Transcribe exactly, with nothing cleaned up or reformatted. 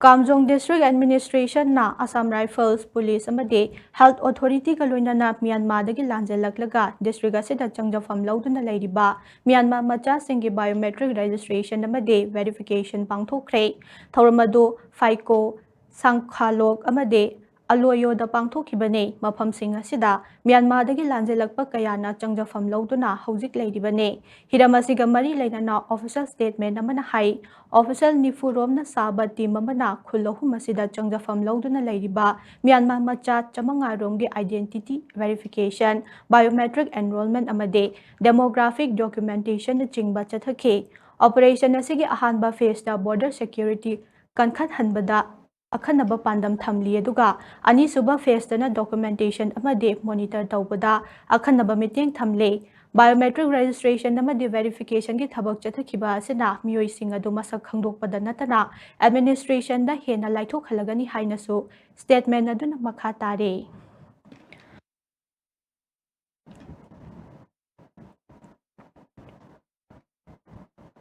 ꯀꯥꯝꯖꯣꯡ District Administration ꯅ Assam Rifles, Police ꯑꯃꯗꯤ Health Authority ꯒ ꯂꯣꯏꯅꯅ ꯃ꯭ꯌꯥꯟꯃꯥꯔꯗꯒꯤ ꯂꯥꯟꯖꯦꯜꯂꯛꯂꯒ district ꯑꯁꯤꯗ ꯆꯪꯖꯐꯝ ꯂꯧꯗꯨꯅ ꯂꯩꯔꯤꯕ ꯃ꯭ꯌꯥꯟꯃꯥꯔ ꯃꯆꯥꯁꯤꯡꯒꯤ biometric registration ꯑꯃꯗꯤ verification ꯄꯥꯡꯊꯣꯛꯈ꯭ꯔꯦ꯫ ꯊꯧꯔꯝ ꯑꯗꯨ ꯐꯥꯏꯀꯣ, ꯁꯥꯡꯈꯥꯂꯣꯛ ꯑꯃꯗꯤ ꯑꯂꯣꯌꯣꯗ ꯄꯥꯡꯊꯣꯛꯈꯤꯕꯅꯤ꯫ ꯃꯐꯝꯁꯤꯡ ꯑꯁꯤꯗ ꯃ꯭ꯌꯥꯟꯃꯥꯔꯗꯒꯤ ꯂꯥꯟꯖꯦꯜꯂꯛꯄ ꯀꯌꯥꯅ ꯆꯪꯖꯐꯝ ꯂꯧꯗꯨꯅ ꯍꯧꯖꯤꯛ ꯂꯩꯔꯤꯕꯅꯤ꯫ ꯍꯤꯔꯝ ꯑꯁꯤꯒ ꯃꯔꯤ ꯂꯩꯅꯅ official statement ꯑꯃꯅ ꯍꯥꯏ, official ꯅꯤꯐꯨ ꯔꯣꯝꯅ ꯁꯥꯕ team ꯑꯃꯅ ꯈꯨꯜ ꯑꯍꯨꯝ ꯑꯁꯤꯗ ꯆꯪꯖꯐꯝ ꯂꯧꯗꯨꯅ ꯂꯩꯔꯤꯕ ꯃ꯭ꯌꯥꯟꯃꯥꯔ ꯃꯆꯥ ꯆꯥꯃꯉꯥ ꯔꯣꯝꯒꯤ identity verification, biometric enrollment ꯑꯃꯗꯤ demographic documentation ꯅꯆꯤꯡꯕ ꯆꯠꯊꯈꯤ꯫ Operation ꯑꯁꯤꯒꯤ ꯑꯍꯥꯟꯕ phase ꯇ border security ꯀꯟꯈꯠꯍꯟꯕꯗ ꯑꯈꯟꯅꯕ ꯄꯥꯟꯗꯝ ꯊꯝꯂꯤ, ꯑꯗꯨꯒ ꯑꯅꯤꯁꯨꯕ phase ꯇꯅ documentation ꯑꯃꯗꯤ monitor ꯇꯧꯕꯗ ꯑꯈꯟꯅꯕ ꯃꯤꯠꯌꯦꯡ ꯊꯝꯂꯤ꯫ Biometric registration ꯑꯃꯗꯤ verification ꯒꯤ ꯊꯕꯛ ꯆꯠꯊꯈꯤꯕ ꯑꯁꯤꯅ ꯃꯤꯑꯣꯏꯁꯤꯡ ꯑꯗꯨ ꯃꯁꯛ ꯈꯪꯗꯣꯛꯄꯗ ꯅꯠꯇꯅ administration ꯗ ꯍꯦꯟꯅ ꯂꯥꯏꯊꯣꯛꯍꯜꯂꯒꯅꯤ ꯍꯥꯏꯅꯁꯨ statement ꯑꯗꯨꯅ ꯃꯈꯥ ꯇꯥꯔꯦ꯫